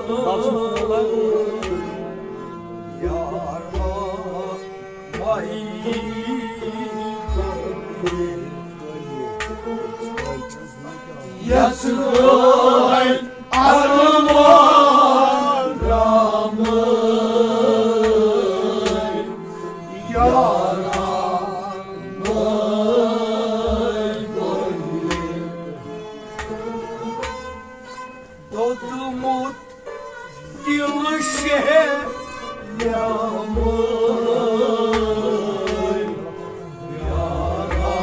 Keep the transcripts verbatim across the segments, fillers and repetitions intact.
یَس گٲڑۍ ارمان درٛامٕے یارا، دوٚدمُت دِل شیلیٛامٕے یارا،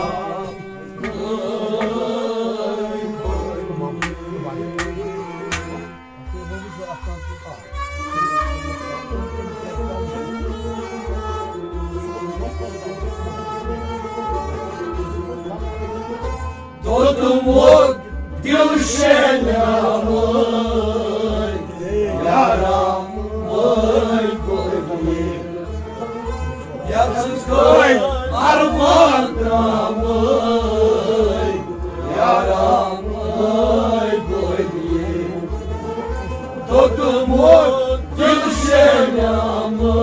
دوٚدمُت دِل شیلیٛامٕے یارا، مٲے بٔلی۔ یَس گٲڑۍ ارمان درٛامٕے یارا، مٲے بٔلی۔ دوٚدمُت دِل شیلیٛامٕے۔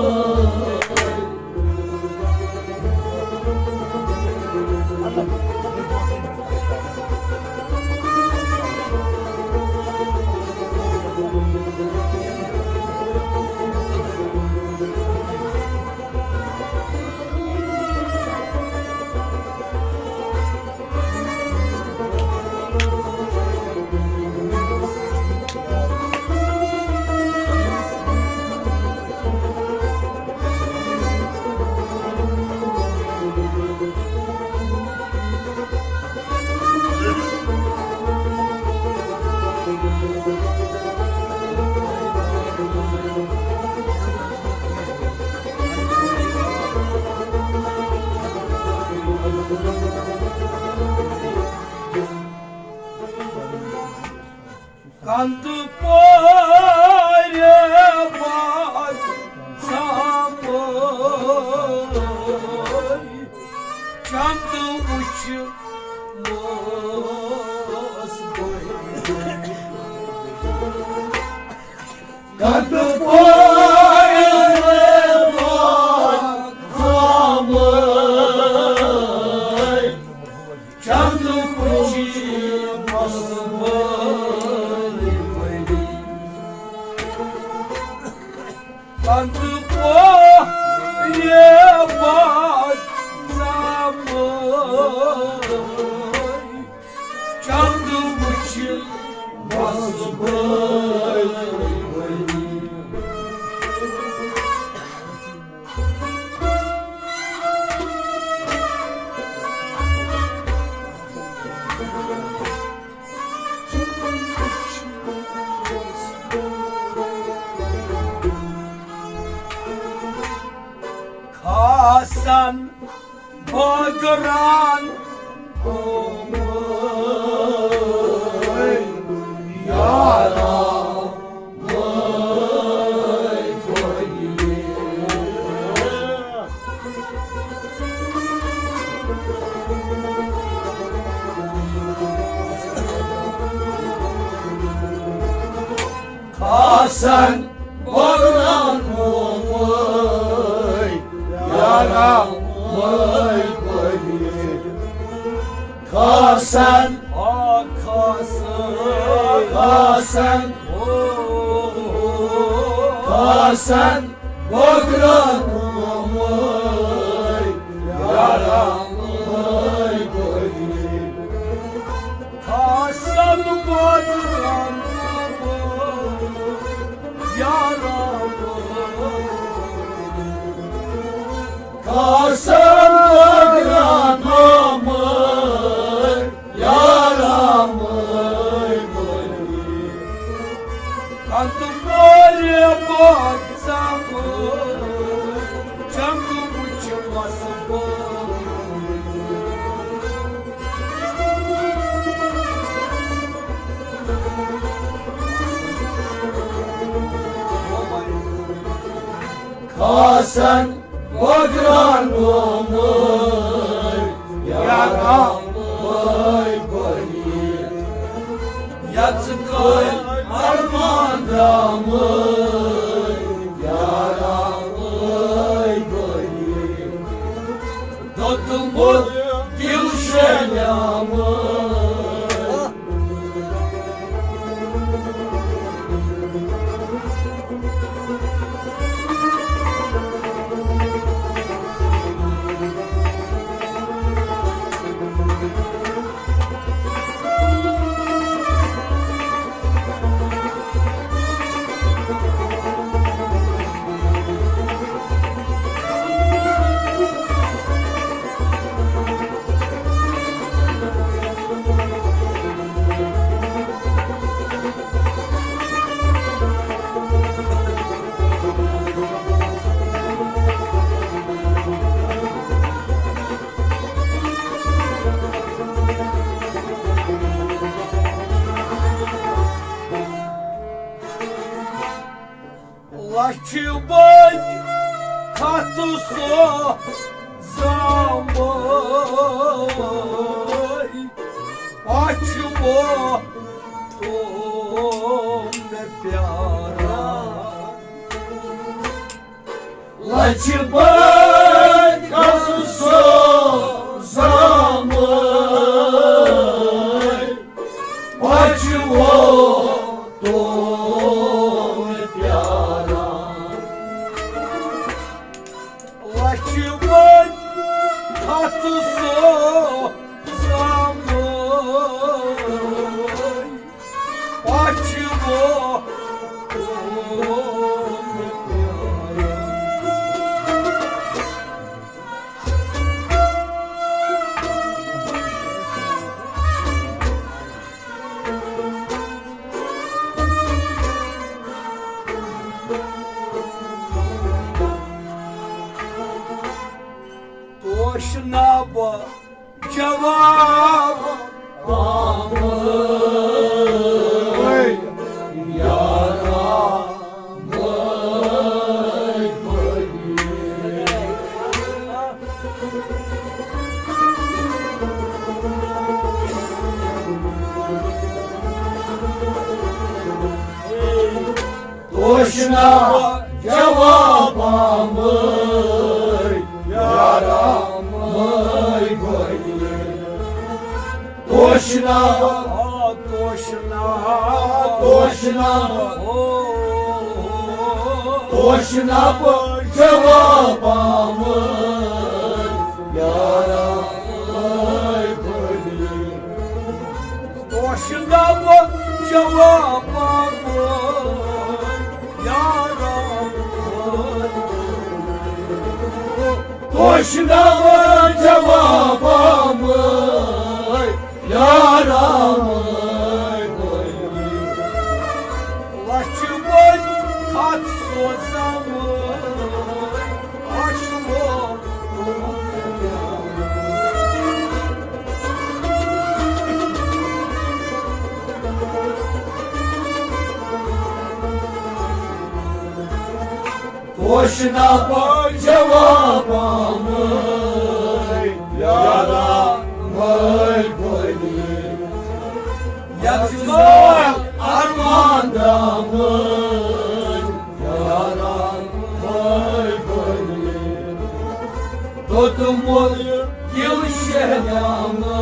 کندٕ پورِ واتھ سامٲے، چندٕ وُچھ مٲس بٔلۍ۔ کندٕ پورِ واتھ سامٲے، چندٕ وُچھ مٲس بٔلۍ۔ کندٕ پورِ واتھ سامٲے، چندٕ وُچھ مٲس بٔلۍ۔ کھسان بٲگران گوٚمُت یارا، کھسان بٲگران گوٚمُت یارا، مٲے بٔلۍ۔ کھسان، آ، کھسان، کھسان، او، کھسان بٲگران گوٚمُت یارا، مٲے بٔلۍ۔ کھسان بٲگران گوٚمُت یارا، کھسان بٲگران گوٚمُت یارا، مٲے بٔلۍ۔ کندٕ پورِ واتھ سامٲے، چندٕ وُچھ مٲس بٔلۍ۔ کھسان بٲگران گوٚمُت یارا، مٲے بٔلۍ۔ یَس گٲڑۍ ارمان درامٕے، یارا ٲے بٔلۍ، دوٚدمُت دِل شیلیامٕے۔ لَچھِ بٔدۍ کَتھ سوزامَے، پَژھ ووت مےٚ پیاران۔ لَچھِ بٔدۍ کَتھ سوزامَے، پَژھ ووت مےٚ پیاران۔ لَچھِ بٔدۍ کَتھ سوزامَے، پَژھ ووت مےٚ پیاران۔ توشنہ بہٕ جواب پامٕے، یارا ٲے بٔلۍ۔ توشنہ جواب پامٕے، یارا ٲے بٔلۍ۔ توشنہ، آ، توشنہ، توشنہ، او، توشنہ بہٕ جواب پامٕے، یارا ٲے بٔلۍ۔ توشنہ بہٕ جواب پامٕے، یارا ٲے بٔلۍ۔ توشنہ بہٕ جواب پامٕے، یارا ٲے بٔلۍ۔ لَچھِ بٔدۍ کَتھ سوزامَے، پَژھ ووت۔ توشنہ بہٕ جواب پامٕے، یارا ٲے بٔلۍ۔ یَتھ گوٚو ارمان درامٕے، یارا ٲے بٔلۍ۔ دوٚدمُت دِل شیلیامٕے۔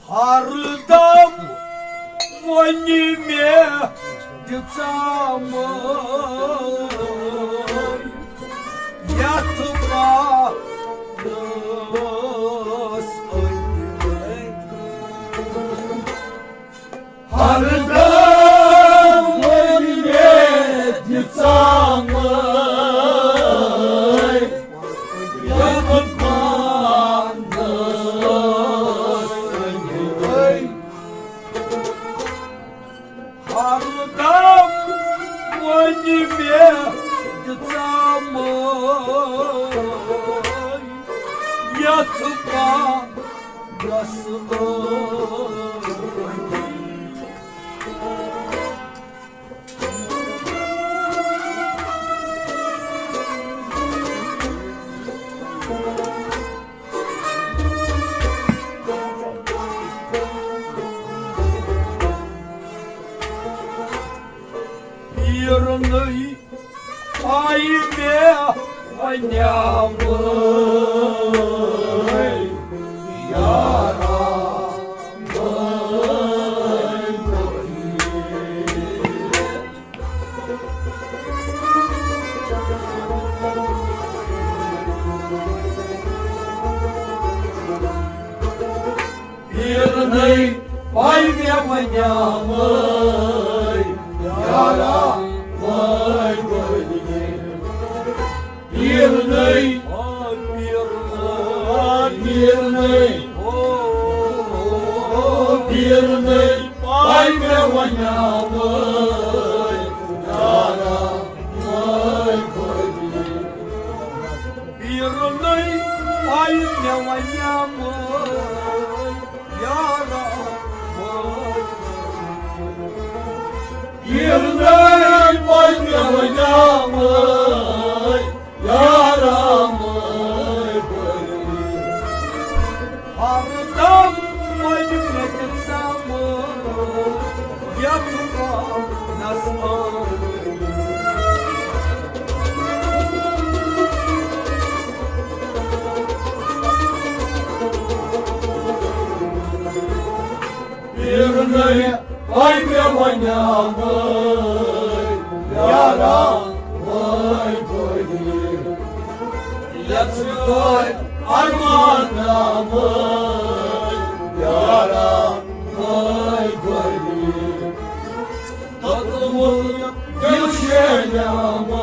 ہر دم وۄنۍ مےٚ دِژامَے یَتھ پانَس أنٛدۍ۔ یتھ پانس ٲنگی۔ پیرنٕے آیہِ مےٚ ونیٛامٕے یارا۔ پیرنٕے پاے مےٚ ونیٛامٕے یارا، وٲے ؤنۍ۔ پیرنٕے، آ، پیرنٕے، آ، پیرنٕے، او، پیرنٕے پاے مےٚ ونیٛامٕے یارا، وٲے ؤنۍ۔ پیرنٕے پاے مےٚ ونیٛامٕے یارا، وٲے۔ پیرنٕے پاے مےٚ ونیٛامٕے یارا، وٲے ؤنۍ۔ ہر دم ونہِ مےٚ تہِ ژامٕے یتھ پانس ٲنگی۔ پیرنٕے پاے مےٚ ونیٛامٕے یارا، وٲے ؤنۍ۔ یتھ سۭتۍ ارمان آمٕے یارا، وٲے ؤنۍ۔ توٚتمُت دِل شیلیٛامٕے۔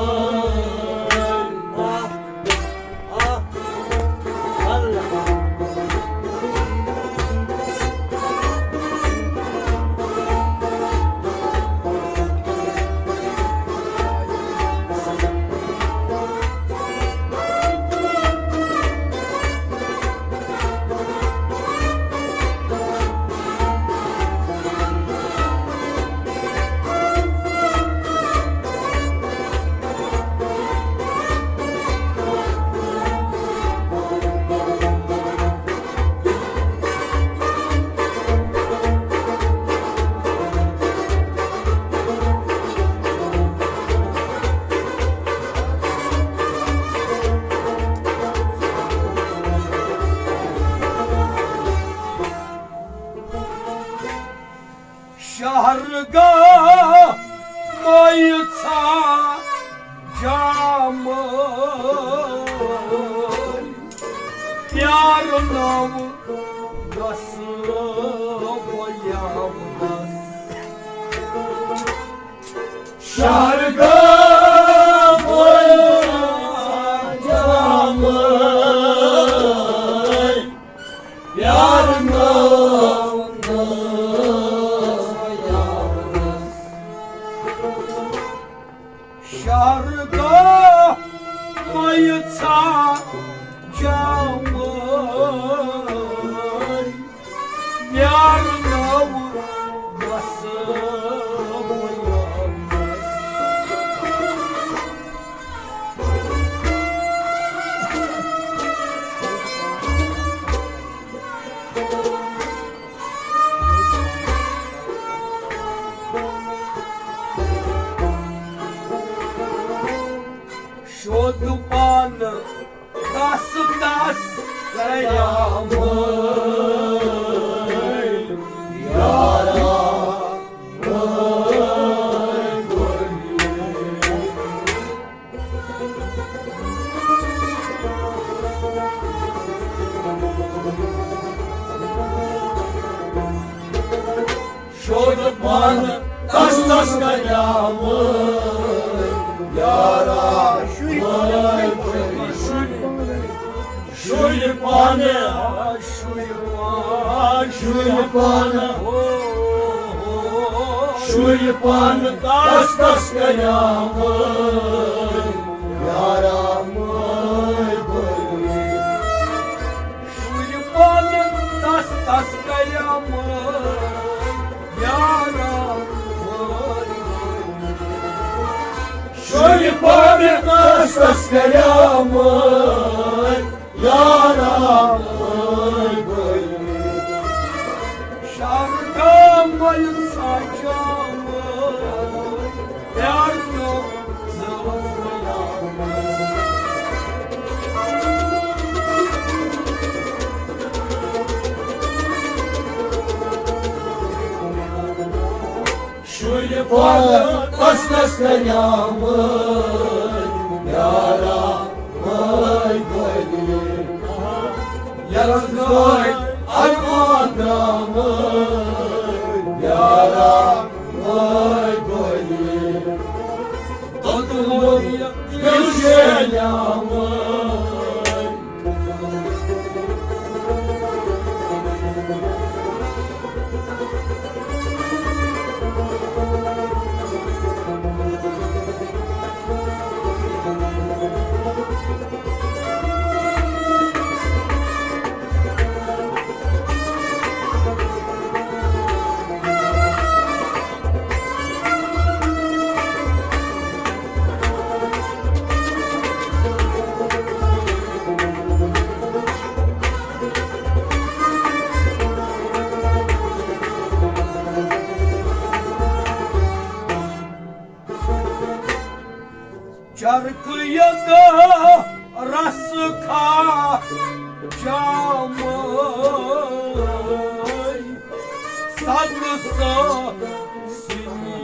شہرگاہ مٲیِژھا جامہٕ پیارنٲو گژھٕ بہٕ یمنس۔ شہرگاہ مٲیِژھا جامہٕ پیارنٲو گژھٕ بہٕ یمنس۔ شہرگاہ مٲیِژھا جامہٕ پیارنٲو گژھٕ بہٕ یمنس۔ شوٚد پانہٕ تس تس کریامٕے یارا۔ شوٚد پانہٕ تس تس کریامٕے یارا۔ شُرۍ پانہٕ، شُرۍ پانہٕ، شُرۍ پانہٕ، شُرۍ پانہٕ تس تس کریامٕے یارا۔ شُرۍ پانہٕ قصدس کریامٕتۍ، یارا مٲے بٔلۍ۔ شہر گام وٲلۍ ساچامٕتۍ، پیار کیو زٲژ بنیامٕتۍ۔ شُرۍ پانہٕ قصدس کریامٕتۍ، یارا مٲے بٔلۍ۔ یتھ گٲڑۍ ارمان درامٕتۍ، یارا مٲے بٔلۍ۔ توٚتمُت دِل شیلیامٕتۍ۔ چرکہٕ یوٚت رس کھا جامٕے، سگ سٲسِنی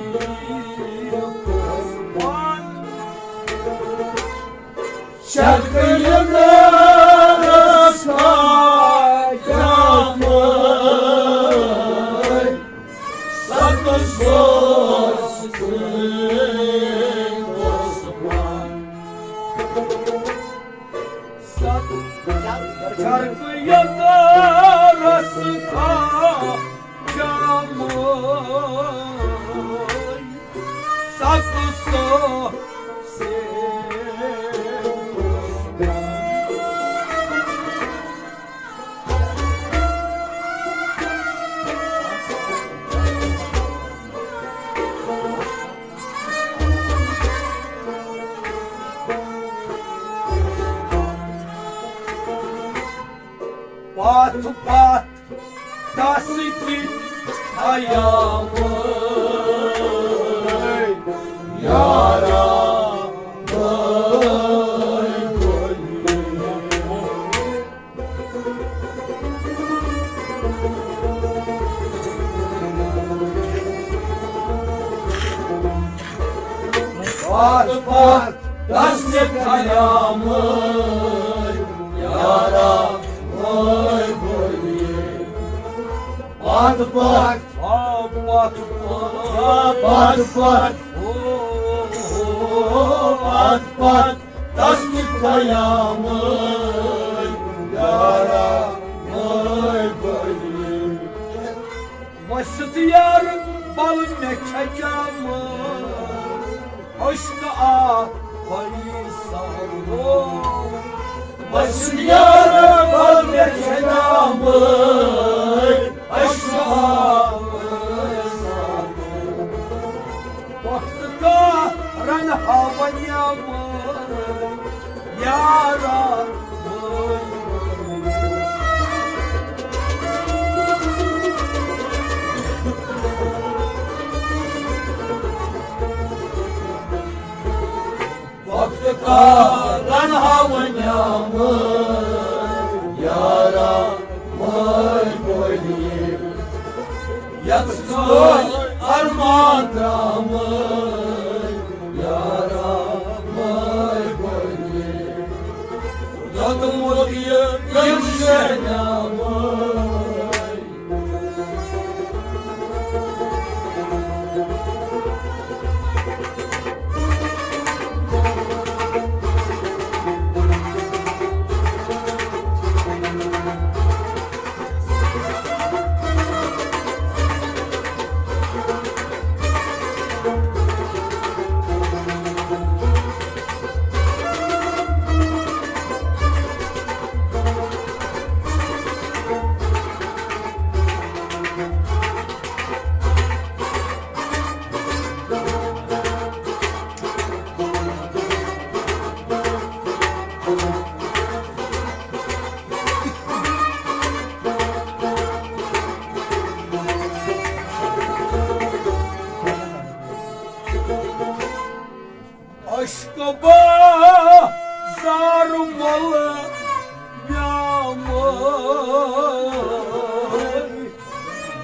قۄربان۔ چرکہٕ یوٚت رس کھا جامٕے، سگ سٲسِنی قۄربان۔ چرکہٕ یوٚت رس کھا جامٕے، سگ سٲسِنی قۄربان۔ پتھ پتھ دس کِتھ خیامٕے، یارا بٲے بٔلۍ۔ پتھ پتھ دس کِتھ خیامٕے، یارا بٲے بٔلۍ۔ پتھ پتھ، آ، پتھ پتھ، آ، پتھ پتھ، او، او، او، پتھ پتھ دس کِتھ خیامٕے، یارا بٲے بٔلۍ۔ ؤسِتھ یارٕ بل مےٚ چھےٚ جامٕے، عشقہٕ آ بٔے سالو۔ ؤسِتھ یارٕ بل مےٚ چھےٚ جامٕے، عشقہٕ آ بٔے سالو۔ وقت کا رنہا بنیامٕے، یارا بٲے۔ وقت کا رنہا بنیامٕے، یارا بٲے بٔلۍ۔ یتھ سۭتۍ ارمان درامٕے، یارا بٲے بٔلۍ۔ دوٚدمُت یہِ دِل شیلیامٕے۔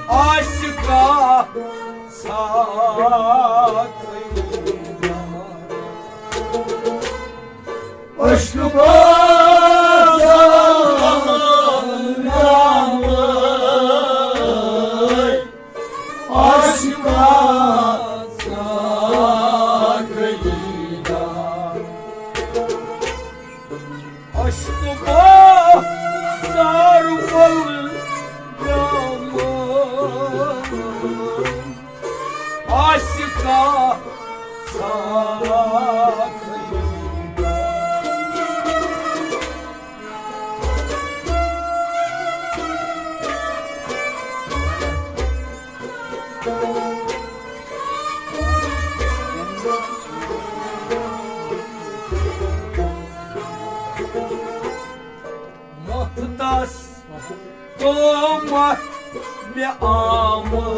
آسہِ کانٛہہ ژھاکٕے۔ عشقہٕ بازار گامٕے، آسہِ کانٛہہ ژھاکٕے۔ عشقہٕ بازار گامٕے، آسہِ کانٛہہ ژھاکٕے۔ مۄختس قۭمتھ مےٚ آمٕے،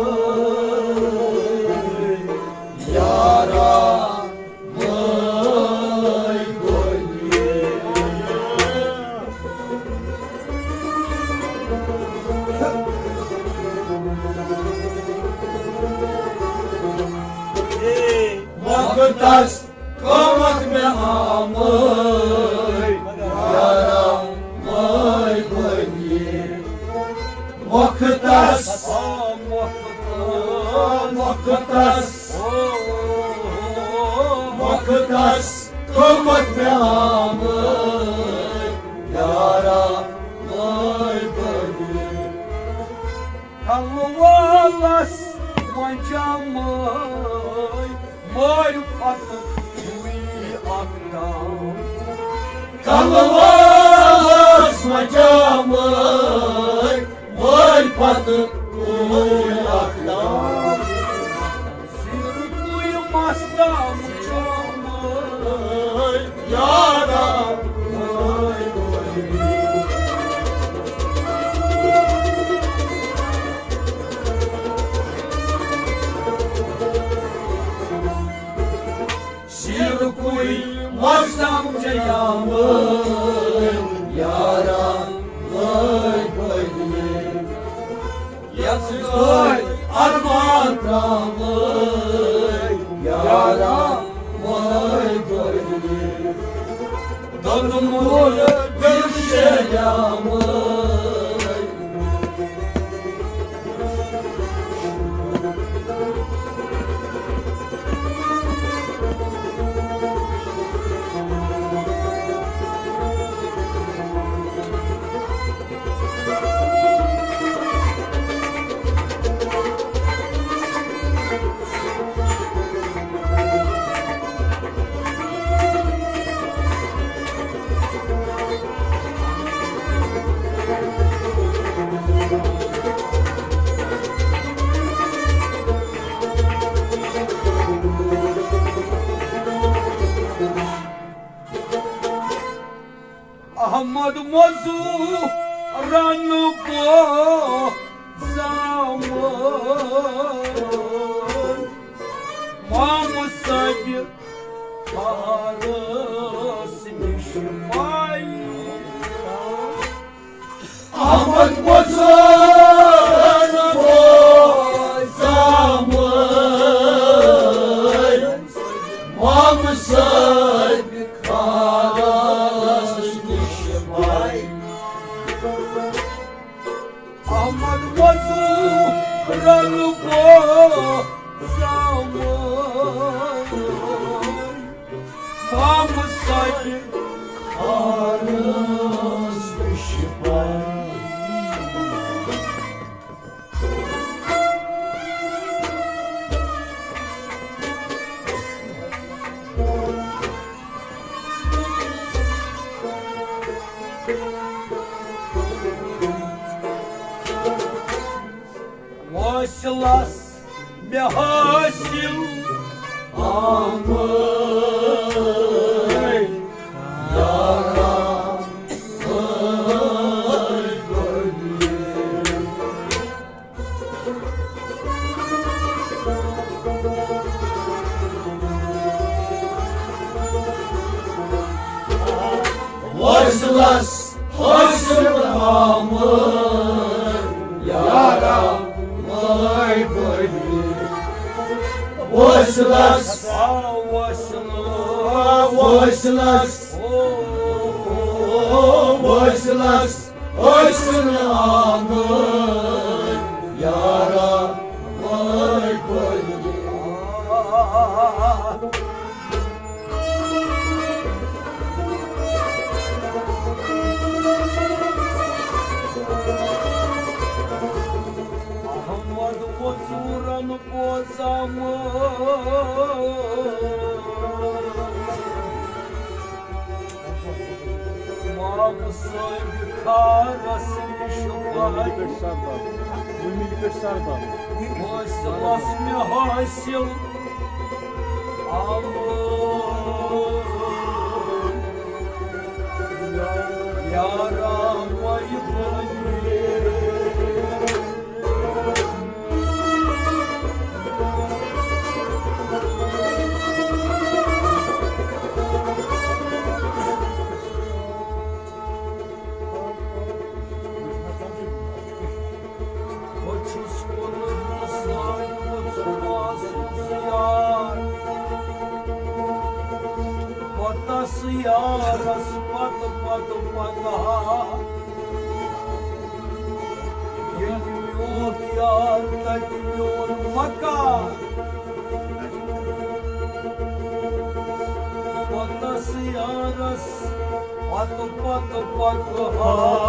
یارا مٲے گۄلہِ۔ مۄختس قۭمتھ مےٚ آمٕے، یارا مٲے گۄلہِ۔ مۄختس، مۄختس، مۄختس قۭمتھ مےٚ آمٕے، یارا مٲے گۄلہِ۔ کلہٕ وولس منجامٕے، مٲرۍ پتہٕ چھُے اکھ دام۔ کلہٕ وولس منجامٕے، مٲرۍ پتہٕ چھُے اکھ دام۔ سِرکُے مستام چھامٕے، یارا مٲے گۄلہِ۔ سِرکُے مستام چھامٕے، یارا مٲے گۄلہِ۔ یتھ گٲڑۍ ارمان ترٛامٕے، یارا مٲے گۄلہِ۔ دوٚدمُت دِل شیلیامٕے۔ احمد مزورن بوزامُت، مامہٕ صٲبہِ فارس نِش پاے۔ احمد مزورن بوزامُت، مامہٕ صٲبہِ فارس نِش پاے۔ احمد مزورن بوزامُت، مامہٕ صٲبہِ فارس نِش پاے۔ واصلس مےٚ حٲصِل آمٕے، یارا مٲے گۄلہِ۔ واصلس ٲسِن آمٕتۍ یارا لٲے بٔلۍ۔ وٲصلس، وٲصلس، وٲصلس، ٲسِن آمٕتۍ یارا لٲے بٔلۍ۔ احمد وزورن بوزامو۔ مام صٲب خارس نِش پَتہٕ۔ حٲصِل ٲس مےٚ حٲصِل۔ آمُت یارا وۄنۍ بٔنِتھ۔ بہٕ چھُس کُنُے ساے ووٚژھ ماسوٗس یار۔ پوٚتُس یارس پتہٕ پتہٕ پتہٕ ہا۔ ییٚلہِ میون یار تتہِ میون مکار۔ پوٚتُس یارس پتہٕ پتہٕ پتہٕ ہا۔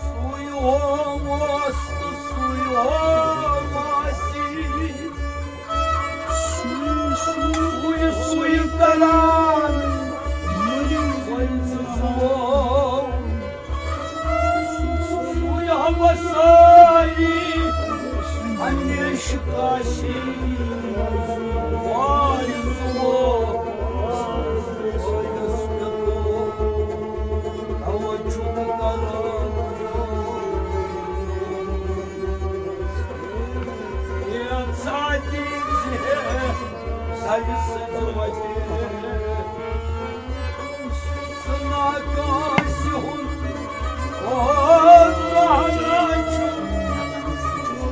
سُے ہوم اوس تہٕ سُے ہوم آسی۔ سُے، سُے، سُے کران وۄنۍ زٕ زُو۔ سُے ہوسٲیی ہمیشہِ کٲشی۔ وارِ زُو۔ اَوَے چھُکھ کران کینٛژھا تہِ زِ ہے، سَرِ سۭتۍ وَتہِ سُہ ناکٲنٛسہِ ہُنٛد اورٕ رہنا چھُ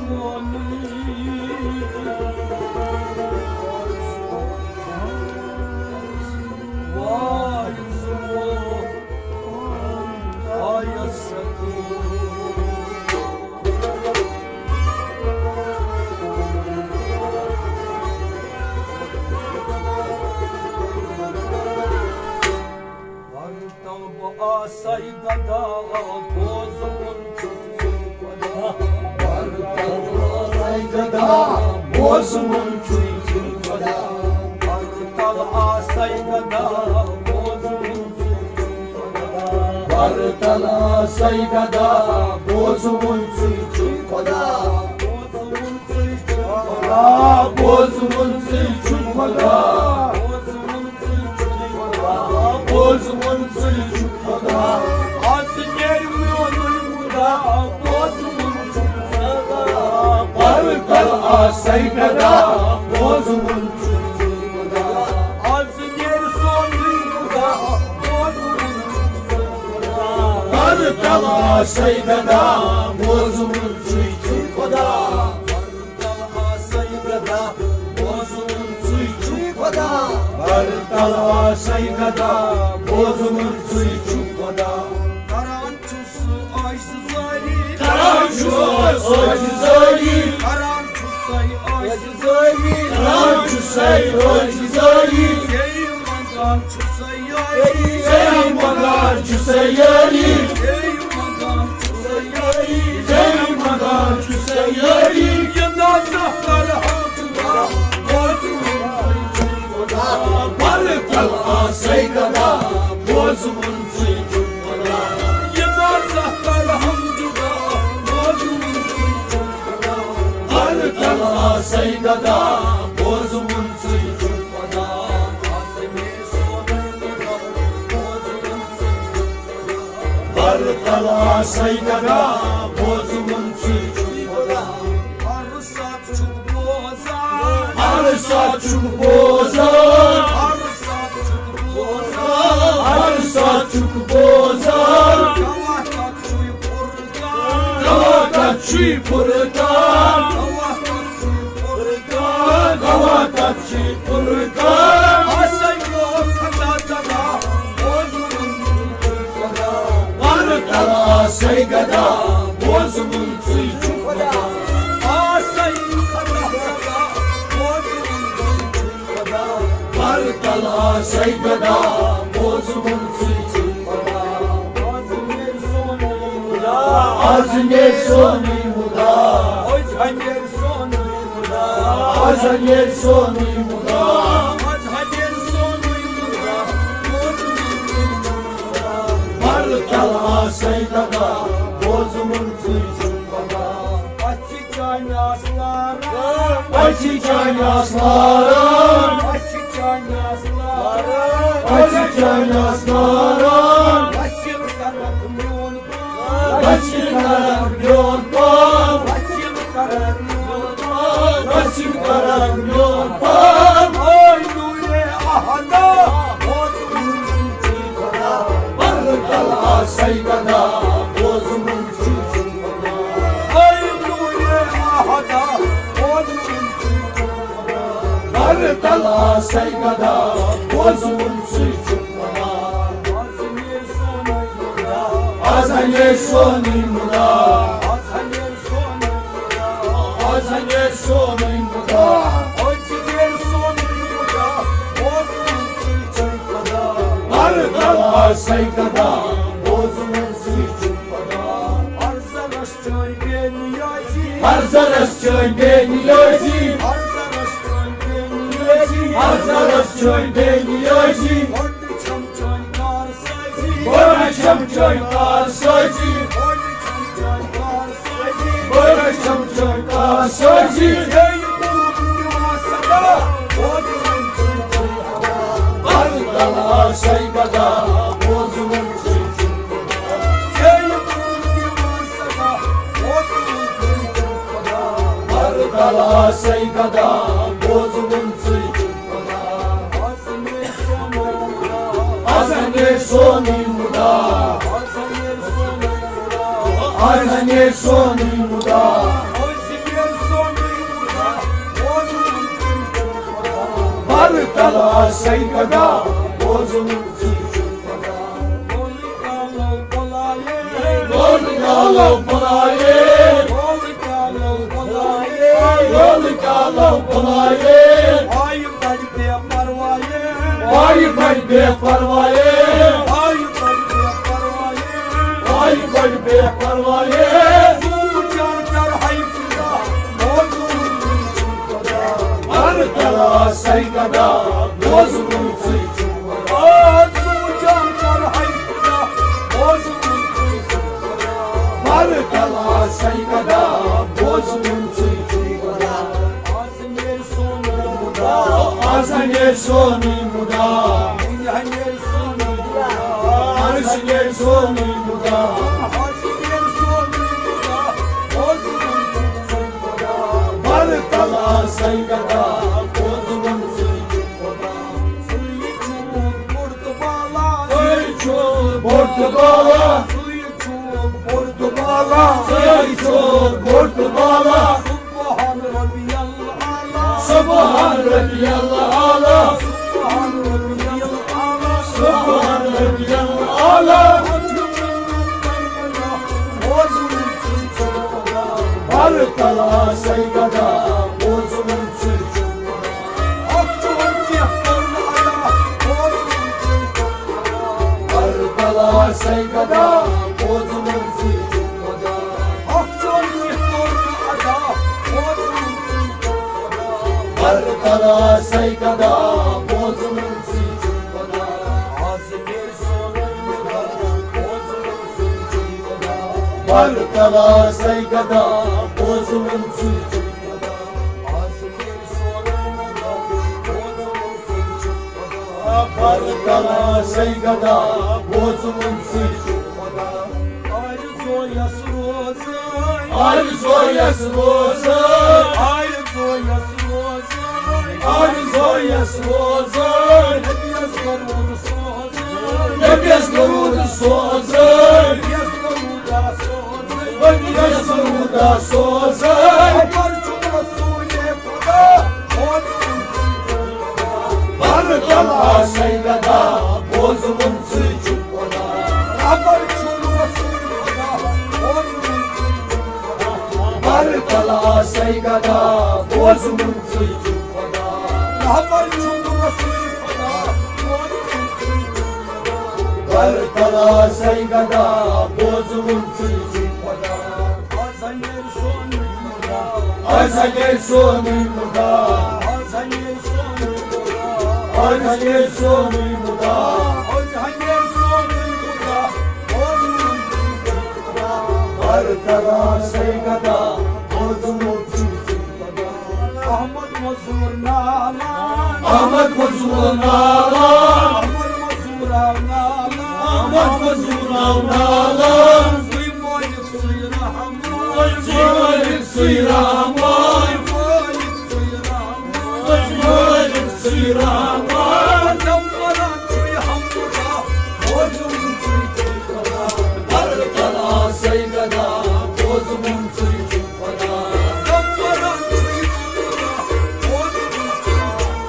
چونُے۔ وارِ زُو۔ ورتل بہٕ آسے گدا، بوزُن چھُ ژٕے خۄدا۔ ورتل بہٕ آسے گدا، بوزُن چھُ ژٕے خۄدا۔ ورتل آسے گدا، بوزُن ورتل آسے گدا، بوزُن ژٕے چھُے خۄدا۔ بوزُن ژٕے چھُے خۄدا، بوزُن ژٕے چھُے خۄدا۔ بوزُن ژٕے چھُے خۄدا، بوزُن ژٕے چھُے خۄدا۔ از نیرِ میونُے مُدا، بوزُن چھُے خۄدا۔ ورتل آسے گدا، بوزُن چھُے خۄدا۔ از نیرِ سونُے مُدا، بوزُن۔ ورتل آسے گدا، بوزُن ژٕے چھُے خۄدا۔ ورتل آسے گدا، بوزُن ژٕے چھُے خۄدا۔ ورتل آسے گدا، بوزُن ژٕے چھُے خۄدا۔ کران چھُس عاجزی۔ کران چھُس عاجزی۔ کران چھُسے عاجزی۔ کران چھُسے عاجزی۔ ژے منٛگان چھُسے یٲری۔ ژے منٛگان چھُسے یٲری۔ ژے منٛگان چھُسے یٲری۔ ژے منٛگان چھُسے یٲری۔ یہِ نظر کرہا جُدا، بوزُن ژٕے چھُے خۄدا۔ ورتل آسے گدا، بوزُن ژٕے چھُے خۄدا۔ یہِ نظر کرہا جُدا، بوزُن ژٕے چھُے خۄدا۔ ورتل آسے گدا، بوزُن سَے گدا، بوزوُن ژٕے چھُکھ خۄدا۔ ہر ساتہٕ چھُکھ بوزان۔ ہر ساتہٕ چھُکھ بوزان۔ ہر ساتہٕ چھُکھ بوزان۔ ہر ساتہٕ چھُکھ بوزان۔ گواہ کَتھ چھُے فرقان۔ گواہ کَتھ چھُے فرقان۔ گواہ کَتھ چھُے فرقان۔ گواہ کَتھ چھُے فرقان۔ آسَے یوت خطا زدہ، بوزوُن ژٕے چھُکھ خۄدا۔ بر تل آسَے گدا، بوزوُن ژٕے چھُکھ خۄدا۔ آسَے خطا زدہ، بوزوُن ژٕے چھُکھ خۄدا۔ بر تل آسَے گدا، بوزوُن ژٕے چھُکھ خۄدا۔ آز نیرِ سونُے مُدا۔ آز نیرِ سونُے مُدا۔ آز نیرِ سونُے مُدا۔ آز نیرِ سونُے مُدا۔ آز نیرِ سونُے مُدا۔ بر تل آسَے گدا، بوزوُن ژٕے چھُکھ خۄدا۔ اَسہِ چھِ چانہِ آسہٕ لاران۔ اَسہِ چھِ چانہِ آسہٕ لاران۔ اَسہِ چھِ چانہِ آسہٕ لاران۔ اَسہِ چھِ چانہِ آسہٕ لاران۔ وسیٖل کَرَکھ میون پان۔ وسیٖل کَرَکھ میون پان۔ وسیٖل کَرَکھ میون پان۔ وسیٖل کَرَکھ میون پان۔ اے نوٗرِ احدا، بوزوُن ژٕے چھُکھ خۄدا۔ بر تل آسَے گدا، بوزوُن ژٕے چھُکھ خۄدا۔ اے نوٗرِ احدا، بوزوُن ژٕے چھُکھ خۄدا۔ بر تل آسَے گدا، بوزوُن ژٕے چھُکھ خۄدا۔ آز نیرِ سونُے مُدا۔ آز نیرِ سونُے مُدا۔ آز نیرِ سونُے مُدا۔ آز نیرِ سونُے مُدا۔ بوزوُن ژٕے چھُکھ خۄدا۔ بر تل آسَے گدا، بوزوُن ژٕے چھُکھ خۄدا۔ ہر زرس چٲنۍ بے نیازی۔ ہر زرس چٲنۍ بے نیازی۔ ہر زرس چٲنۍ بے نیازی۔ ہر زرس چٲنۍ بے نیازی۔ گۄڈٕ چھَم چٲنۍ کار سٲزی۔ گۄڈٕ چھَم چٲنۍ کار سٲزی۔ گۄڈٕ چھَم چٲنۍ کار سٲزی۔ گۄڈٕ چھَم چٲنۍ کار سٲزی۔ زیٚیہِ کوٚرُم دِوان صدا، بوزوُن ژٕے چھُکھ خۄدا۔ بر تل آسَے گدا، بوزوُن ژٕے چھُکھ خۄدا۔ زیٚیہِ کوٚرُم دِوان صدا، بوزوُن ژٕے چھُکھ خۄدا۔ بر تل آسَے گدا، بوزوُن ژٕے چھُکھ خۄدا۔ آز نیرِ سونُے مُدا۔ آز نیرِ سونُے مُدا۔ آز نیرِ سونُے مُدا۔ آز نیرِ سونُے مُدا۔ آز نیرِ سونُے مُدا۔ بوزوُن ژٕے چھُکھ خۄدا۔ بر تل آسَے گدا، بوزوُن ژٕے چھُکھ خۄدا۔ لولہٕ کالو بُلایے۔ لولہٕ کالو بُلایے۔ لولہٕ کالو بُلایے۔ لولہٕ کالو بُلایے۔ آیہِ بڑِ بے پروایے۔ آیہِ بڑِ بے پروایے۔ آیہِ بڑِ بے پروایے۔ آیہِ بڑِ بے پروایے۔ سوٗنچ چار چار ہاے خدا، بوزوُن ژٕے چھُکھ خۄدا۔ بر تل آسَے گدا، بوزوُن ژٕے چھُکھ خۄدا۔ آ، سوٗنچ چار چار ہاے خدا، بوزوُن ژٕے چھُکھ خۄدا۔ بر تل آسَے گدا، بوزوُن ژٕے چھُکھ خۄدا۔ آز نیرِ سونُے مُدا۔ آز نیرِ سونُے مُدا۔ آز نیرِ سونُے مُدا۔ آز نیرِ سونُے مُدا۔ آز نیرِ سونُے مُدا۔ بوزوُن ژٕے چھُکھ خۄدا۔ بر تل آسَے گدا، بوزوُن ژٕے چھُکھ خۄدا۔ ژٕے چھُکھ بوٚڑ تہٕ بالا۔ ژٕے چھُکھ بوٚڑ تہٕ بالا۔ ژٕے چھُکھ بوٚڑ تہٕ بالا۔ ژٕے چھُکھ بوٚڑ تہٕ بالا۔ سبحان ربی الاعلی۔ سبحان ربی الاعلی۔ سبحان ربی الاعلی۔ سبحان ربی الاعلی۔ بوزوُن ژٕے چھُکھ خۄدا۔ بر تل آسَے گدا، بوزوُن ژٕے چھُکھ خۄدا۔ اکھ چون کینٛہہ کوٚر نہٕ ادا، بوزوُن ژٕے چھُکھ خۄدا۔ بر تل آسَے گدا، بوزوُن ژٕے چھُکھ خۄدا۔ اکھ چون کینٛہہ کوٚر نہٕ ادا، بوزوُن ژٕے چھُکھ خۄدا۔ بر تل آسَے گدا، بوزوُن ژٕے چھُکھ خۄدا۔ آز نیرِ سونُے مُدا، بوزوُن ژٕے چھُکھ خۄدا۔ بر تل آسَے گدا، بوزوُن ژٕے چھُکھ خۄدا۔ آز نیرِ سونُے مُدا، بوزوُن ژٕے چھُکھ خۄدا۔ بر تل آسَے گدا، بوزوُن ژٕے چھُکھ خۄدا۔ آرزو آرزویس روزٲے، آرزویس روزٲے، آرزویس روزٲے، نبیَس درود سوزٲے، نبیَس درود سوزٲے، نبیَس درود سوزٲے، نبیَس درود سوزٲے۔ خبر چھُ رسولِ خدا، بوزمُت چھُ خدا۔ بر تل آسے گدا، بوزمُت چھُ خدا۔ خبر چھُ رسولِ خدا، بوزمُت چھُ خدا۔ بر تل آسے گدا، بوزمُت چھُ خدا۔ خبر چھُ رسولِ خدا، بوزمُت چھُ خدا۔ بر تل آسے گدا، بوزمُت چھُ خدا۔ آز ہا نیرِ سونُے مُدا۔ آز ہا نیرِ سونُے مُدا۔ آز ہا نیرِ سونُے مُدا۔ آز ہا نیرِ سونُے مُدا۔ آز ہا نیرِ سونُے مُدا۔ بر تل آسے گدا، بوزمُت چھُ خدا۔ احمد مزور نالان۔ احمد مزور نالان۔ احمد مزور نالان۔ احمد مزور نالان۔ سُے مٲلِک، سُے رحمان۔ سُے مٲلِک، سُے رحمان۔ سُے مٲلِک، سُے رحمان۔ سُے مٲلِک، سُے رحمان۔ دم وران چھُے حمدُ اللہ، بوزمُت چھُے خدا۔ بر تل آسے گدا، بوزمُت چھُے خدا۔ دم وران چھُے حمدُ اللہ، بوزمُت چھُے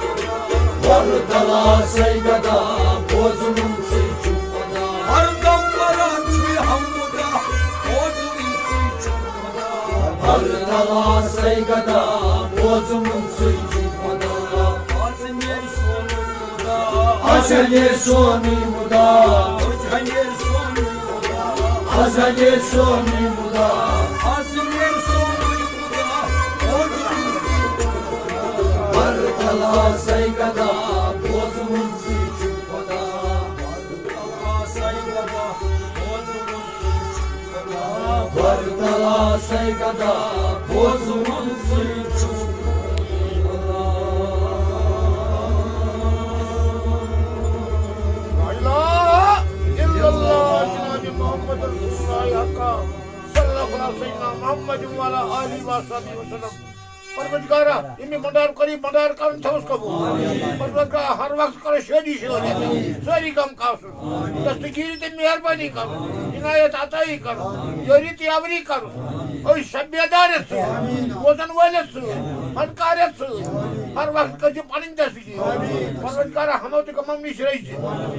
خدا۔ بر تل آسے گدا، بوزمُت چھُے خدا۔ ہر دم وران چھُے حمدُ اللہ، بوزمُت چھُے خدا۔ بر تل آسے گدا، بوزمُت چھُے خدا۔ آز ہا نیرِ سونُے مُدا۔ آز ہا نیرِ سونُے مُدا۔ آز ہا نیرِ سونُے مُدا۔ آز ہا نیرِ سونُے مُدا۔ آز ہا نیرِ سونُے مُدا۔ بر تل آسے گدا، بوزمُت چھُے خدا۔ بر تل آسے گدا، بوزمُت چھُے خدا۔ لا الہ الا اللہ جناب محمد رسول اللہ حق۔ صلی اللہ علی سیدنا محمد وعلی آلہ وصحبہ وسلم۔ پروردگارا، ییٚمہِ بنڈار کٔرِو بنڈار کرُن تھوس قبول۔ پروردگارا، ہر وقت کرو شٲدی شٲدی۔ سٲری غم کاسُن۔ دستگیری تہٕ مہربٲنی کرُن۔ عنایت عطایی کرُن۔ یٲری تہٕ یاوری کرُن۔ أسۍ سب بیدارت سۭتۍ، بوزن وٲلِس سۭتۍ، فنکارس سۭتۍ۔ ہر وقت کٔرۍزِ پنٕنۍ دستگیری۔ پروردگارا، ہمو تہٕ غمو نِش رٔچھزِ۔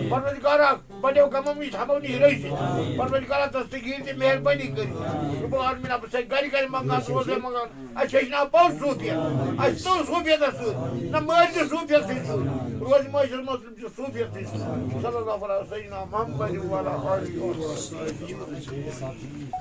پروردگارا، بڑیو غمو نِش ہمو نِش رٔچھزِ۔ پروردگارا، دستگیری تہٕ مہربٲنی کٔرِتھ۔ رب العالمین، بہٕ چھُسے گرِ گرِ منٛگان، روزے منٛگان۔ اَسہِ ہیٚچھناو پوٚز صوٗفیت۔ اَسہِ تُل صوٗفیتس سۭتۍ۔ نہ مٲلۍ تہِ صوٗفیتسٕے سۭتۍ۔ روزِ مٲجِس منٛز تہِ صوٗفیتسٕے سۭتۍ۔ صلی اللہ علیہ سیدنا محمد وعلی آلہ وصحبہ۔